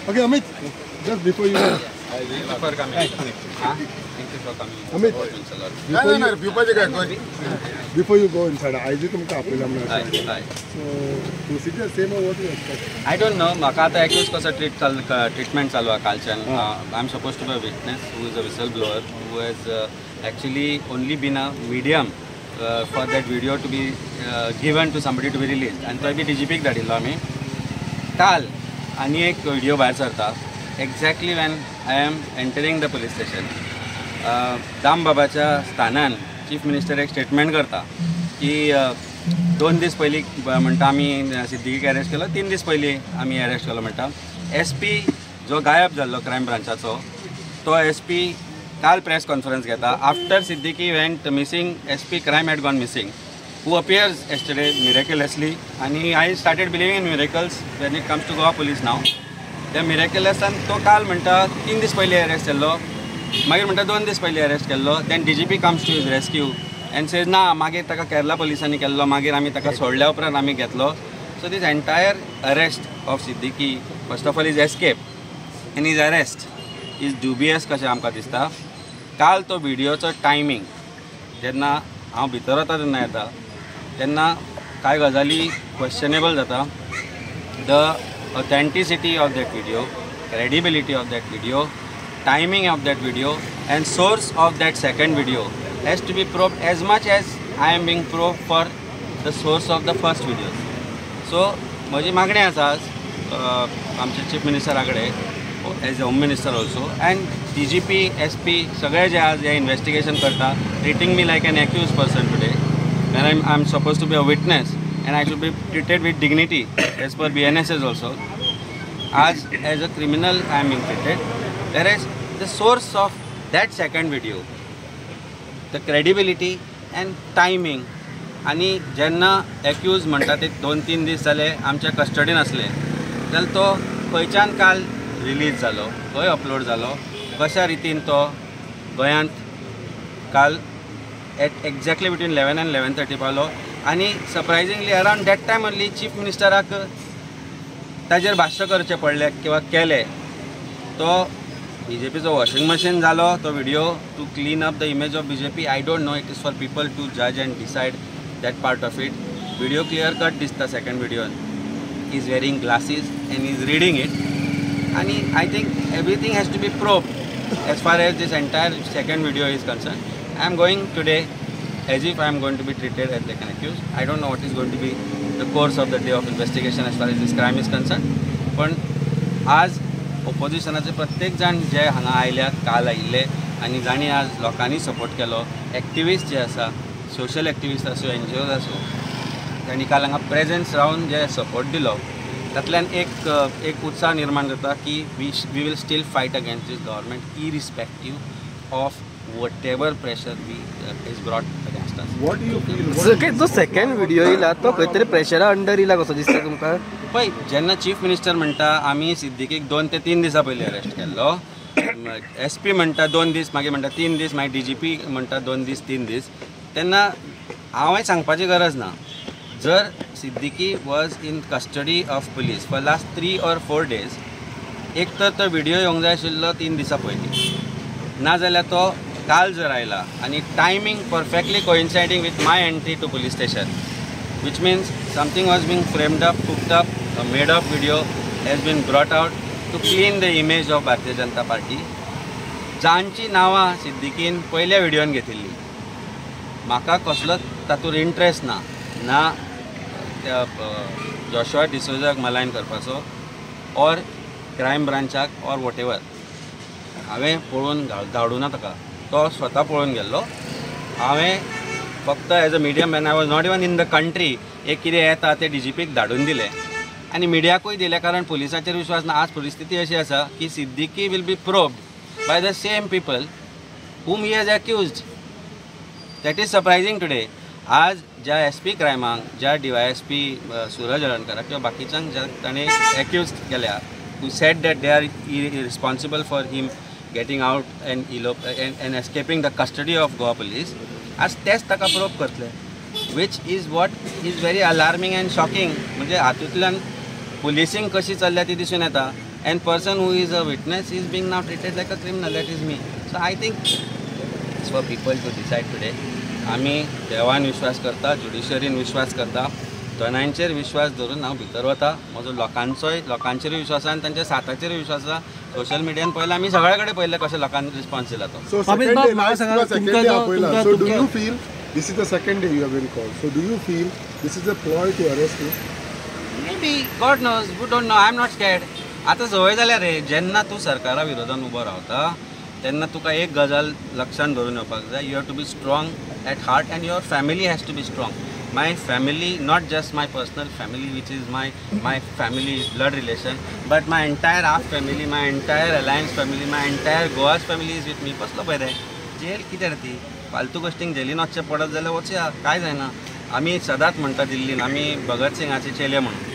Okay, Amit, just before you go. Thank you for coming. Thank you for coming. Amit, before you go inside, I did तुमका आपयला म्हणून. So procedure same or what you expect? I don't know. म्हाका आतां accused कसो treatment चालू आहा कालच्यान. I am supposed to be a witness who is a whistle blower who has actually only been a medium for that video to be given to somebody to be released. आनी तो बी DGP धाडिल्लो आमी. काल आनी एक video भायर सरता exactly when I am entering the police station. दामबाबाच्या स्थानान चीफ मिनिस्टर एक स्टेटमेंट करता की 2 दीस पयलीं म्हणटा आमी सिद्दीकीक अरेस्ट केलो, 3 दीस पयलीं आमी अरेस्ट केलो म्हणटा. एस पी जो गायब जाल्लो क्रायम ब्रांचाचो तो एस पी काल प्रेस कॉन्फरन्स घेता. After Siddiqui went missing, S P crime had gone missing, who appears yesterday miraculously. आनी I started believing in miracles when it comes to Goa police now. त्या मिरेकलसान तो काल म्हणटा 3 दीस पयलीं अरेस्ट केल्लो, मागीर म्हणटा 2 दीस पयलीं अरेस्ट केल्लो. Then DGP comes to his rescue and says ना मागीर ताका केरला पुलिसांनी केल्लो, मागीर आमी ताका सोडल्या उपरांत आमी घेतलो. So this entire arrest of Siddiqui, first of all is escape and his arrest is dubious कशें आमकां दिसता. काल तो व्हिडियोचो टायमींग जेन्ना हांव भितर वता तेन्ना येता तेन्ना कांय गजाली क्वेश्चनेबल जाता. The authenticity of that video, credibility of that video, timing of that video and source of that second video has to be probed as much as I am being probed for the source of the first video. So म्हजी मागणी आसा आमचे chief मिनिस्टरा कडेन as a home minister also and DGP, SP सगळे जे आज हे investigation करता, treating me like an accused person today when I am supposed to be a witness and I should be treated with dignity as per BNSS also. As a criminal I am being treated, whereas the source of that second video, the credibility and timing, आनी जेन्ना accused म्हणटा ते 2-3 दीस जाले आमच्या कस्टडीन आसले जाल्यार तो खंयच्यान काल रिलीज जालो, खंय अपलोड जालो, कशा रितीन तो गोंयांत काल at exactly between 11 and 11:30 पावलो. आनी surprisingly around that time only chief मिनिस्टराक ताजेर भाश्य करचें पडलें किंवा केलें. तो बीजेपीचो वॉशिंग मशीन जालो तो video to clean up the image of BJP. I don't know, it is for people to जज and decide that part of it. Video clear cut दिसता second व्हिडियोन, is wearing glasses and is reading it. आनी I think everything has to be probed as far as this entire second video is concern. I am going today as if I am going to be treated as like an accused. I don't know what is going to be the course of the day of investigation as far as this crime is concerned. पण आज ओपोजिशनाचे प्रत्येक जाण जे हांगा आयल्यात, काल आयिल्ले आनी जांणी आज लोकांनी सपोर्ट केलो, एक्टिविस्ट जे आसा, सोशल एक्टिविस्ट आसूं, NGOs आसूं, तांणी काल हांगा प्रेजन्स रावन जे सपोर्ट दिलो तातल्यान एक उत्साह निर्माण जाता की we will still fight against this government irrespective of whatever pressure we is brought against us. What do you feel? जो सेकंड व्हिडिओ येयला तो खंय तरी प्रेशरा अंडर येयला कसो दिसता तुमकां? पळय जेन्ना चीफ मिनिस्टर म्हणटा आमी सिद्दीकीक 2 ते 3 दिसां पयलीं अरेस्ट केल्लो, एस पी म्हणटा 2 दीस, मागीर म्हणटा 3 दीस, मागीर DGP म्हणटा 2 दीस 3 दीस, तेन्ना हांवें सांगपाची गरज ना. जर Siddiqui was in custody of police for last 3 or 4 days, एक तर तो व्हिडिओ येवंक जाय आशिल्लो 3 दिसां पयलीं, नाजाल्यार तो काल जर आयला आनी timing perfectly coinciding with my entry to police station, which means something was being framed up, cooked up, a made up video has been brought out to clean the image of Bharatiya Janata Party. जांची नांवां सिद्दीकीन पयल्या व्हिडियोन घेतिल्ली, म्हाका कसलोच तातूंत interest ना, ना त्या जोशुआ डिसोजाक मलायन करपाचो ऑर क्रायम ब्रांचाक ऑर what ever. हांवें पळोवन धाडूं ना ताका, तो स्वता पळोवन गेल्लो. हांवें फक्त as a medium man, I was not even in the country, एक कितें येता तें DGPक धाडून दिलें आनी मिडियाकूय दिलें, कारण पुलिसाचेर विश्वास ना. आज परिस्थिती अशी आसा की Siddiqui will be probed by the same people whom he has accused. That is surprising today. आज ज्या SP क्रायमांक, ज्या DYSP Suraj हळर्णकराक किंवा बाकीच्यांक ज्या ताणें एक्यूज केल्या, who said that they are responsible for him getting out and elope and escaping the custody of Goa police, आज तेच ताका प्रोब करतले, which is what is very alarming and shocking. म्हणजे हातूंतल्यान पुलिसींग कशी चल्ल्या ती दिसून येता. And person who is a witness is being now treated like a criminal, that is me. So I think it's for people to decide today. आमी देवान विश्वास करता, ज्युडिशरीन विश्वास करता, दोनांचेर विश्वास धरून हांव भितर वता. म्हजो लोकांचोय लोकांचेरूय विश्वास आसा आनी तांच्या साथाचेरूय विश्वास आसा. सोशल मिडियान पळयलें आमी, सगळे कडेन पळयलें कशें लोकांनी रिस्पॉन्स दिला तो. So second day, second day आपयला. So do you feel this is the second day you have been called? So do you feel this is a ploy to arrest you? Maybe, God knows, we don't know. I am not scared. आतां संवय जाल्या रे, जेन्ना तूं सरकारा विरोधान उबो रावता तेन्ना तुका एक गजाल लक्षान धरून येवपाक जाय. You have to be strong at heart and your family has to be strong. My family, not just my personal family which is my my family blood relation, but my entire AAP family, my entire alliance family, my entire Goa's family is with me. कसलो भंय रे? Gel कितें रे ती फालतू गोश्टींक जेलीन वचचें पडत जाल्यार वचया, कांय जायना. आमी सदांच म्हणटा दिल्लीन आमी भगत सिंगाचे चेले म्हणून.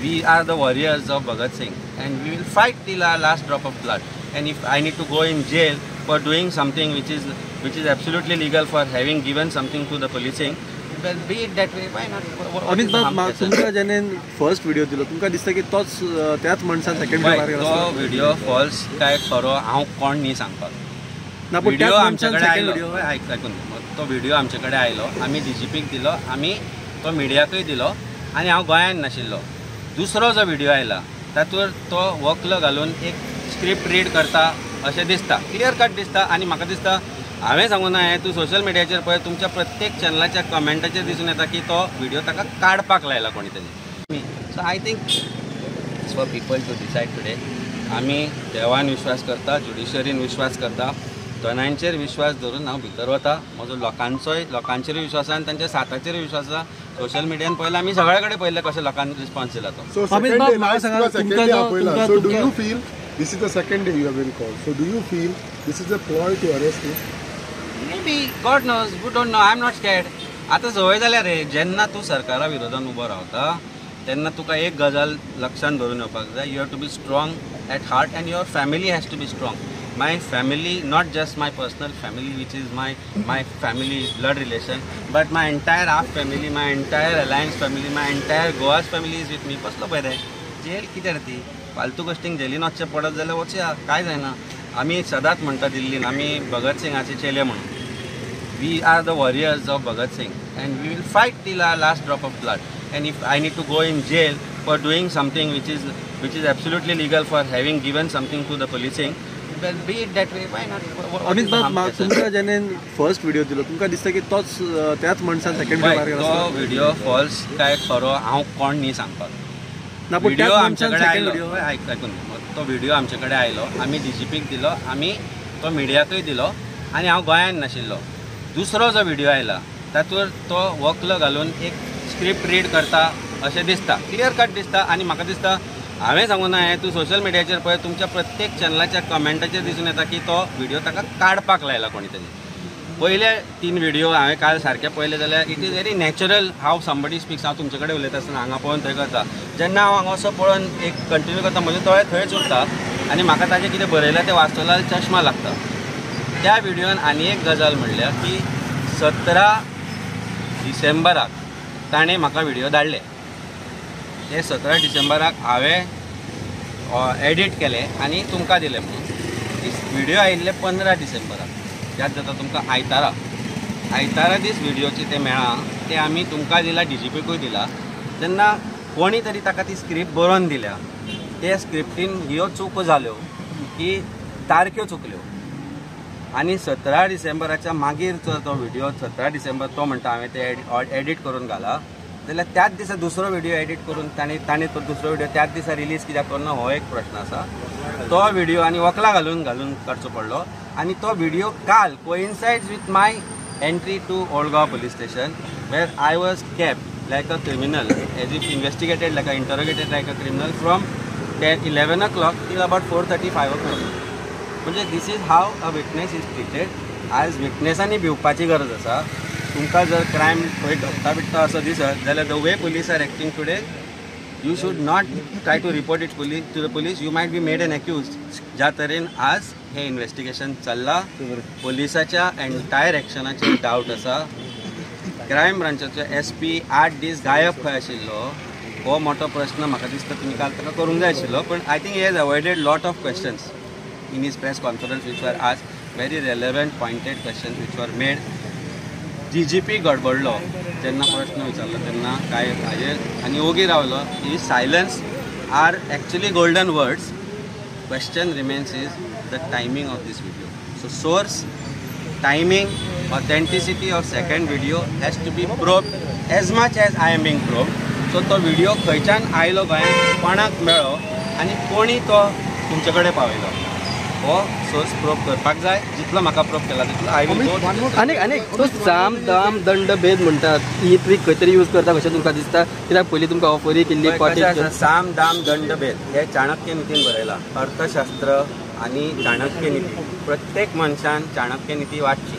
We are the warriors of Bhagat Singh and we will fight till our last drop of blood. And if I need to go in jail for doing something which is absolutely legal, for having given something to the policing, well, be it that way, why not? Amit बाब, तुमकां जेणे first video दिलो तुमकां दिसता की तोच त्याच मनशान सेकंड व्हिडिओ? तो व्हिडिओ फॉल्स काय खरो हांव कोण न्ही सांगपाक. व्हिडिओ आमचे कडेन आयलो, आयकून तो व्हिडिओ आमचे कडेन आयलो, आमी डीजीपीक दिलो, आमी तो मिडियाकूय दिलो आनी हांव गोंयांत नाशिल्लो. दुसरो जो व्हिडिओ आयला तातूंत तो वक्ल घालून एक स्क्रिप्ट रीड करता अशें दिसता, क्लियर कट दिसता. आनी म्हाका दिसता हांवें सांगूं ना हें, तूं सोशल मिडियाचेर पळय, तुमच्या प्रत्येक चॅनलाच्या कमेंटाचेर दिसून येता की तो व्हिडिओ ताका काडपाक लायला कोणी तरी. So I think it's for people to decide today. आमी देवान विश्वास करता, ज्युडिशरीन विश्वास करता, दोनांचेर विश्वास धरून हांव भितर वता. म्हजो लोकांचोय लोकांचेरूय विश्वास आसा आनी तांच्या साथाचेरूय विश्वास आसा. सोशल मिडियान पळयलें आमी, सगळे कडेन पळयलें कशें लोकांनी रिस्पॉन्स दिला तो. So second day, second day आपयला. So do you feel this is the second day you have been called? So do you feel this is a ploy to arrest you? Maybe, God knows, we don't know. I am not scared. आतां संवय जाल्या रे, जेन्ना तूं सरकारा विरोधान उबो रावता तेन्ना तुका एक गजाल लक्षान धरून येवपाक जाय. You have to be strong at heart and your family has to be strong. My family, not just my personal family which is my my family blood relation, but my entire AAP family, my entire alliance family, my entire Goa's family is with me. कसलो भंय रे? Gel कितें रे ती फालतू गोश्टींक जेलीन वचचें पडत जाल्यार वचया, कांय जायना. आमी सदांच म्हणटा दिल्लीन आमी भगत सिंगाचे चेले म्हणून. We are the warriors of Bhagat Singh and we will fight till our last drop of blood. And if I need to go in jail for doing something which is absolutely legal, for having given something to the policing, well, be it that way, why not? Amit बाब, तुमकां जेणे first video दिलो तुमकां दिसता की तोच त्याच मनशान सेकंड व्हिडिओ? तो व्हिडिओ फॉल्स काय खरो हांव कोण न्ही सांगपाक. व्हिडिओ आमचे कडेन आयलो, आयकून तो व्हिडिओ आमचे कडेन आयलो, आमी डीजीपीक दिलो, आमी तो मिडियाकूय दिलो आनी हांव गोंयांत नाशिल्लो. दुसरो जो व्हिडिओ आयला तातूंत तो वक्ल घालून एक स्क्रिप्ट रीड करता अशें दिसता, क्लियर कट दिसता. आनी म्हाका दिसता हांवें सांगूं ना हें, तूं सोशल मिडियाचेर पळय, तुमच्या प्रत्येक चॅनलाच्या कमेंटाचेर दिसून येता की तो व्हिडिओ ताका काडपाक लायला कोणी तरी. पयले 3 व्हिडिओ हांवें काल सारके पळयले जाल्यार it is very natural how somebody speaks. हांव तुमचे कडेन उलयता आसतना हांगा पळोवन थंय करता, जेन्ना हांव हांगा असो पळोवन एक कंटिन्यू करता, म्हजे दोळे थंयच उरता आनी म्हाका ताजें कितें बरयलां तें वाचतलो जाल्यार चश्मा लागता. त्या व्हिडियोन आनी एक गजाल म्हणल्यार की 17 डिसेंबराक ताणें म्हाका व्हिडिओ धाडले. ते 17 डिसेंबराक हांवें एडिट केले आनी तुमकां दिले म्हणून. व्हिडिओ आयिल्ले 15 डिसेंबराक, याद जाता तुमकां, आयतारा आयतारा दीस व्हिडिओचे ते मेळ्ळा, ते आमी तुमकां दिला, डीजीपीकूय दिला. तेन्ना कोणी तरी ताका ती स्क्रिप्ट बरोवन दिल्या, ते स्क्रिप्टीन ह्यो चुको जाल्यो की तारख्यो चुकल्यो. आनी 17 डिसेंबराच्या मागीर जर तो व्हिडिओ 17 डिसेंबर तो म्हणटा हांवें ते एडिट करून घाला, जाल्यार त्याच दिसा दुसरो व्हिडिओ एडिट करून ताणें तो दुसरो व्हिडिओ त्याच दिसा रिलीज कित्याक करूना हो एक प्रश्न आसा. तो व्हिडिओ आनी वकला घालून घालून काडचो पडलो. आनी तो व्हिडिओ काल coincides with my entry to Old Goa police station where I was kept like a criminal, as if investigated like a interrogated like a criminal from 10-11 o'clock till about 4:35 o'clock. म्हणजे this is how a witness is treated. आयज विटनेसांनी भिवपाची गरज आसा. तुमकां जर crime खंय घडटा बिडटा असो दिसत जाल्यार the way police are acting today, you should not try to report it to the police. You might be made an accused. ज्या तरेन आज हे इन्वेस्टिगेशन चल्लां, पोलिसाच्या एंटायर एक्शनाचेर डावट आसा. क्रायम ब्रांचाचो SP 8 दीस गायब खंय आशिल्लो, हो मोठो प्रश्न म्हाका दिसता तुमी काल ताका करूंक जाय आशिल्लो. पण I think he has avoided lot of questions in his press conference which were asked, very relevant pointed questions which were made. DGP गडबडलो जेन्ना प्रश्न विचारलो तेन्ना काय हाजेर आनी ओगी रावलो. ही silence are actually golden words. Question remains is the timing of this video. So source, timing, authenticity of second video has to be probed as much as I am being probed. So तो video खंयच्यान आयलो गोंयांत, कोणाक मेळ्ळो आनी कोणी तो तुमचे कडेन पावयलो, हो सोर्स प्रोब करपाक जाय. जितलो म्हाका प्रोब केला तितलो I will go. आनी आनी तो साम दाम दंड भेद म्हणटात ही ट्रीक खंय तरी यूज करता कशें तुमकां दिसता? कित्याक पयलीं तुमकां ऑफरी केल्ली. साम दाम दंड भेद हे चाणक्य नितीन बरयला. अर्थशास्त्र आनी चाणक्य निती, प्रत्येक मनशान चाणक्य निती वाचची.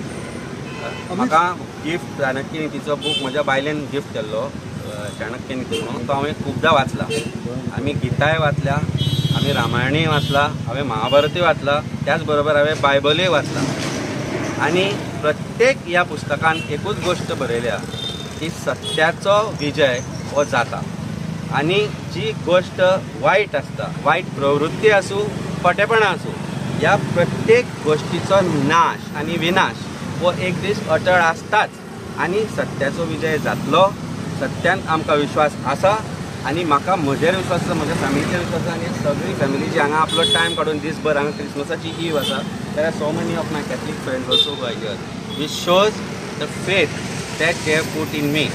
म्हाका गिफ्ट चाणक्य नितीचो बूक म्हज्या बायलेन गिफ्ट केल्लो, चाणक्य निती म्हणून. तो हांवें खुबदां वाचला. आमी गीताय वाचल्या, आमी रामायणूय वाचला, हांवें महाभारतूय वाचला, त्याच बरोबर हांवें बायबलूय वाचला. आनी प्रत्येक ह्या पुस्तकान एकूच गोश्ट बरयल्या की सत्याचो विजय हो जाता आनी जी गोश्ट वायट आसता, वायट प्रवृत्ती आसूं, खोटेपणां आसूं, ह्या प्रत्येक गोश्टीचो नाश आनी विनाश हो एक दीस अटळ आसताच आनी सत्याचो विजय जातलो. सत्यान आमकां विश्वास आसा आनी म्हाका म्हजेर विश्वास आसा, म्हज्या फॅमिलीचेर विश्वास आसा. आनी सगळी फॅमिली जी हांगा आपलो टायम काडून दीसभर हांगा क्रिसमसाची ईव आसा, there are so many of my Catholic friends also who are here, which shows the faith that they have put in me.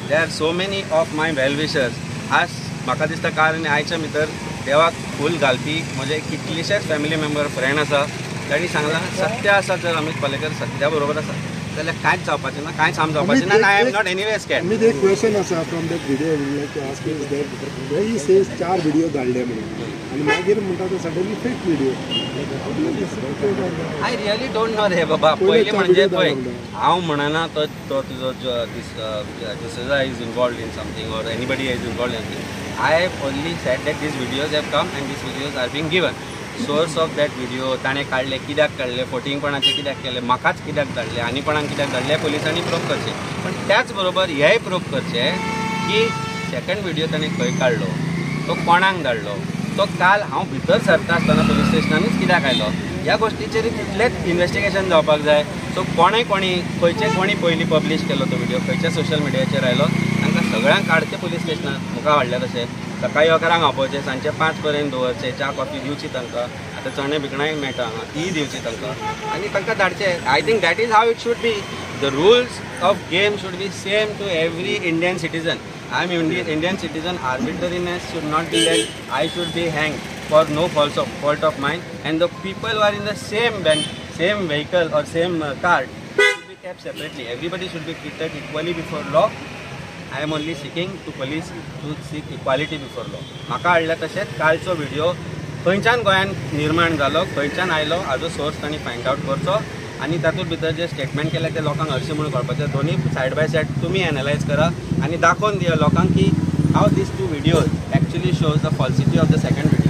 There are so many of my well wishers. आज म्हाका दिसता काल आनी आयच्या भितर देवाक फूल घालपी म्हजे कितलेशेच फॅमिली मेंबर फ्रेंड आसा, तांणी सांगलां सत्य आसा जर अमित पालेकर सत्या बरोबर आसा जाल्यार कांयच जावपाचें ना, कांयच हार्म जावपाचें ना. I am not anyway scared. Amit, एक क्वेश्चन आसा from that video I would like to ask is that where he says 4 video धाडले म्हणून आनी मागीर म्हणटा तो suddenly fake video. I really don't know रे बाबा. पयलीं म्हणजे पळय, हांव म्हणना तो तुजो D'Souza is involved in something or anybody is involved in something. I have only said that these videos have come and these videos are being given. Source of that video ताणें काडले, कित्याक काडले, फोटिंगपणाचें कित्याक केलें, म्हाकाच कित्याक धाडले आनी कोणाक कित्याक धाडले, पुलिसांनी प्रूव करचें. पण त्याच बरोबर हेंय प्रूव करचें की सेकंड व्हिडिओ ताणें खंय काडलो, तो कोणाक धाडलो, तो काल हांव भितर सरता आसतना पुलीस स्टेशनानूच कित्याक आयलो, ह्या गोश्टीचेर तितलेंच इन्वेस्टिगेशन जावपाक जाय. सो कोणें कोणी खंयचे कोणी पयलीं पब्लीश केलो तो व्हिडिओ, खंयच्या सोशल मिडियाचेर आयलो, तांकां सगळ्यांक काडचें पुलीस स्टेशनार. मुखार हाडले तशें सकाळीं 11 आपोवचें, सांजचे 5 पर्यंत दवरचें, च्या कॉफी दिवची तांकां, आतां चणे बिकणांय मेळटा हांगा, तीय दिवची तांकां आनी तांकां धाडचें. I think that is how it should be. The rules of game should be same to every Indian citizen. I am Indian citizen. Arbitrariness should not be that I should be hang for no fault of mine, and the people who are in the same bench, same vehicle or same car should be kept separately. Everybody should be treated equally before law. I am only seeking to police to seek equality before law. म्हाका हाडल्या तशेंच कालचो video खंयच्यान गोंयांत निर्माण जालो, खंयच्यान आयलो, हाजो सोर्स तांणी फायंड आवट करचो आनी तातूंत भितर जे स्टेटमेंट केलें ते लोकांक हरशीं म्हणून कळपाचें. दोनूय सायड बाय सायड तुमी एनलायज करा आनी दाखोवन दिया लोकांक की how these two videos actually shows the falsity of the second video.